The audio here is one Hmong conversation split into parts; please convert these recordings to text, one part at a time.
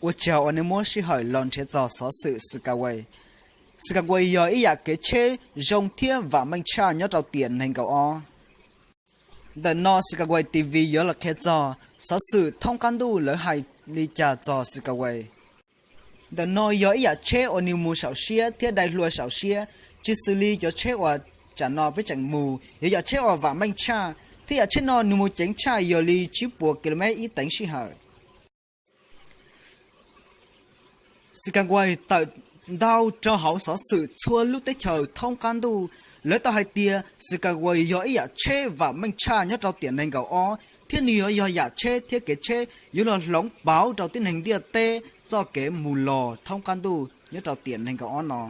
Ua tsaug uas nej muab sij hawm los nrhiav txog xov xwm Skyway. Skyway yog ib yam kev tsheb zoo thiab vam meej tshaj nyob rau tiam nees nkaum ob. Ntawm no Skyway T V yuav los qhia txog xov xwm thoob qab ntuj lawv hais li cas txog Skyway. Ntawm no yog ib yam tsheb uas nws mus saum siab thiab dai hlua saum siab, tsis xws li cov tsheb uas tsam no peb tseem mus, yog yam tsheb uas vam meej tshaj, thiab yam tsheb no nws mus ceev tshaj yog li tsib puas ki lus mev ib teev sij hawm. Skyway tawm ntau rau hauv xov xwm txhua lub teb chaws thoob qab ntuj. Lawv tau hais tias Skyway yog ib yam tsheb vam meej tshaj nyob rau tiam nees nkaum ob, thiab nws yuav yog yam tsheb thiab kev tsheb yuav los hloov pauv rau tib neeg ntiaj teb txoj kev mus los thoob qab ntuj nyob rau tiam nees nkaum ob no.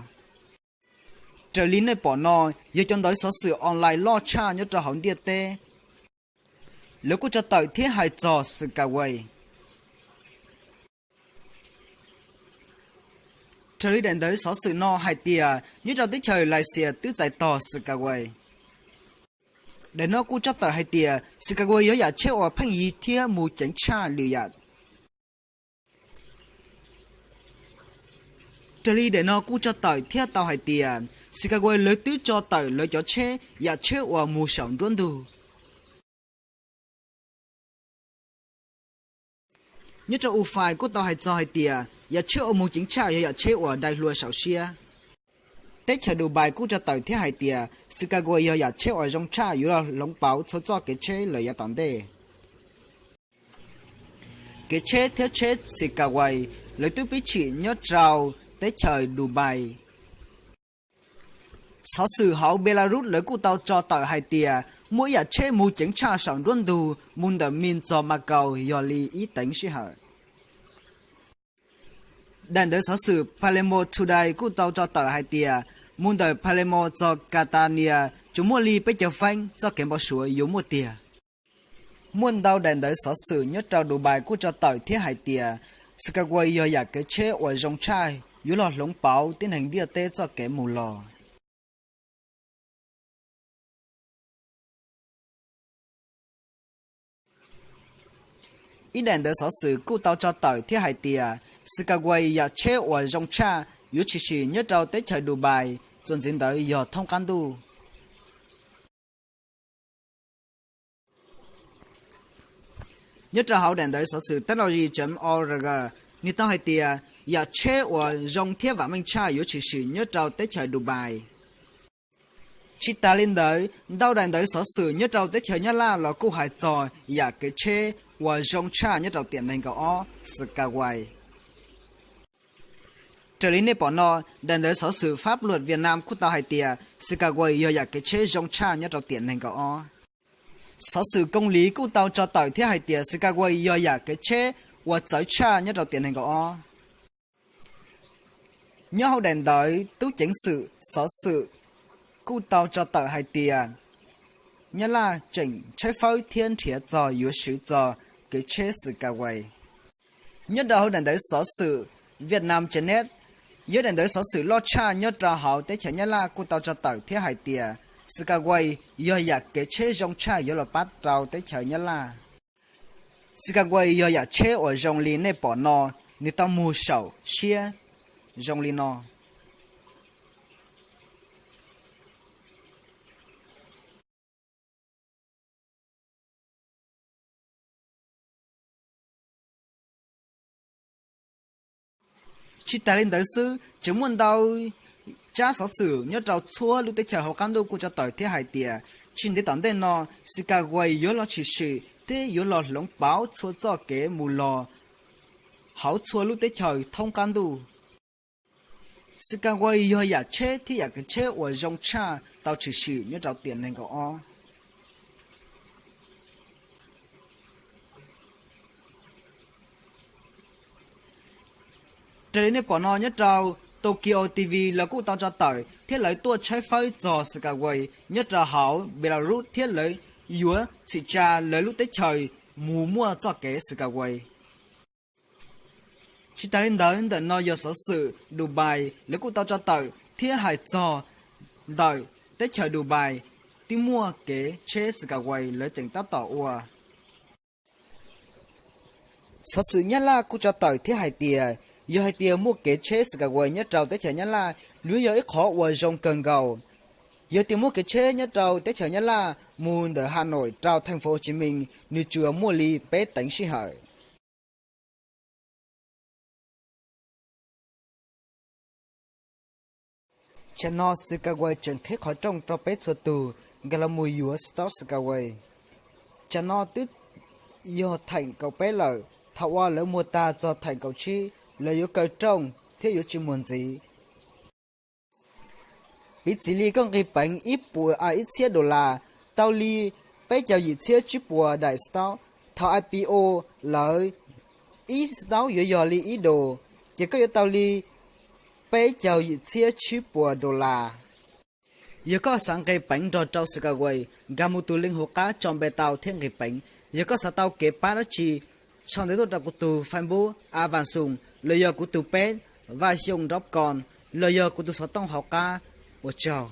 Raws li nej pom no, yog cov ntawv xov xwm online loj tshaj nyob rau hauv ntiaj teb. Lawv kuj tso tawm thiab hais txog Skyway. Raws li daim ntawv xov xwm no hais tias nyob rau teb chaws Lav Xias twb txais tog Skyway. Daim no kuj tso tawm hais tias Skyway yog yam tsheb uas pheej yig thiab mus ceev tshaj lwm yam. Raws li daim no kuj tso tawm thiab tau hais tias Skyway lawv twb tso tawm lawv cov tsheb, yam tsheb uas mus saum nruab ntug. Nyob rau U F I kuj tau hais txog hais tias yam tsheb uas mus ceev tshaj yog yam tsheb uas dai hlua saum siab. Teb chaws Dubai kuj tso tawm thiab hais tias Skyway yog yam tsheb uas zoo tshaj yuav los hloov pauv txhua txoj kev tsheb lawm yav tom ntej. Kev tsheb thiab tsheb Skyway lawv twb pib tsim nyob rau teb chaws Dubai. Xov xwm hauv Belarus lawv kuj tau tso tawm hais tias muaj ib yam tsheb mus ceev tshaj saum nruab ntug mus ntawm Minsk txog Moscow yog li ib teev sij hawm. Daim ntawv xov xwm Palermo Today kuj tau tso tawm hais tias mus ntawm Palermo txog Catania tsuas muaj li peb caug feeb, txoj kev npau suav yuav muaj tiag. Muaj ntau daim ntawv xov xwm nyob rau Dubai kuj tso tawm thiab hais tias Skyway yog yam kev tsheb uas zoo tshaj yuav los hloov pauv tib neeg ntiaj teb txoj kev mus los. Ib daim ntawv xov xwm kuj tau tso tawm thiab hais tias Skyway yam tsheb uas zoo tshaj yuav tshwm sim nyob rau teb chaws Dubai, txuas ntxiv ntawd yog thoob qab ntuj. Nyob rau hauv daim ntawv xov xwm technology chấm org, nws tau hais tias yam tsheb uas zoo thiab vam meej tshaj yuav tshwm sim nyob rau teb chaws Dubai. Tsis tas li ntawd, ntau daim ntawv xov xwm nyob rau teb chaws Nyab Laj los kuj hais txog yam kev tsheb uas zoo tshaj nyob rau tiam nees nkaum ob Skyway. Raws li nej pom no, daim ntawv xov xwm Pháp luật Việt Nam kuj tau hais tias Skyway yog yam kev tsheb zoo tshaj nyob rau tiam nees nkaum ob. Xov xwm Công lý kuj tau tso tawm thiab hais tias Skyway yog yam kev tsheb uas txawv tshaj nyob rau tiam nees nkaum ob. Nyob hauv daim ntawv tub ceev xwm xov xwm kuj tau tso tawm hais tias Nyab Laj tseem tshawb fawb thiab nrhiav txog yuav swv txog kev tsheb Skyway. Nyob rau hauv daim ntawv xov xwm Vietnamnet, yog daim ntawv xov xwm loj tshaj nyob rau hauv teb chaws Nyab Laj kuj tau tso tawm thiab hais tias Skyway yog yam kev tsheb zoo tshaj yuav los pab rau teb chaws Nyab Laj. Skyway yog yam tsheb uas zoo li nej pom no, nws tau mus saum siab zoo li no. Tsis tas li ntawd xwb, tseem muaj ntau tsab xov xwm nyob rau txhua lub teb chaws hauv qab ntuj kuj tso tawm thiab hais tias tsis ntev tom ntej no Skyway yuav los tshwm sim thiab yuav los hloov pauv txhua txoj kev mus los hauv txhua lub teb chaws thoob qab ntuj. Skyway yog yam tsheb thiab yam kev tsheb uas zoo tshaj tau tshwm sim nyob rau tiam nees nkaum ob. Raws li nej pom no nyob rau Tokyo T V los kuj tau tso tawm thiab lawv tuaj tshawb fawb txog Skyway nyob rau hauv Belarus thiab lawv yuav txhim tsa lawv lub teb chaws mus muaj txoj kev Skyway. Tsis tas li ntawd, ntawm no yog xov xwm Dubai lawv kuj tau tso tawm thiab hais txog ntawm teb chaws Dubai twb muaj kev tsheb Skyway lawv tseem tab tom ua. Xov xwm Nyab Laj kuj tso tawm thiab hais tias, yog hais tias muaj kev tsheb Skyway nyob rau teb chaws Nyab Laj, nws yog ib qhov uas zoo kawg nkaus. Yog tias muaj kev tsheb nyob rau teb chaws Nyab Laj mus ntawm Hà Nội rau thành phố Hồ Chí Minh, nws tsuas muaj li peb teev sij hawm. Tsam no Skyway tseem qhib qhov rooj rau peb txhua tus nkag los mus yuav stock Skyway. Tsam no twb yog theem kaum peb lawm, thaum uas lawv muag tag txog theem kaum tsib, lawv yuav kaw rooj thiab yuav tsis muag ntxiv. Piv txwv li koj nqis peev ib puas, a, ib txhiab dollar, tau li peb caug yim txhiab tsib puas daim stock. Thaum I P O lawv, ib stock yuav yog li ib dollar, ces koj yuav tau li peb caug yim txhiab tsib puas dollar. Yog koj xav nqis peev nrog rau Skyway, nkag mus tus link hauv qab tso npe tau thiab nqis peev. Yog koj xav tau kev pab dab tsi, sau ntawv tuaj rau kuv tus Facebook A Vam Xum, los yog kuv tus peb Vaj Xyooj Nrov Kos, los yog kuv tus xov tooj hauv qab. Ua tsaug.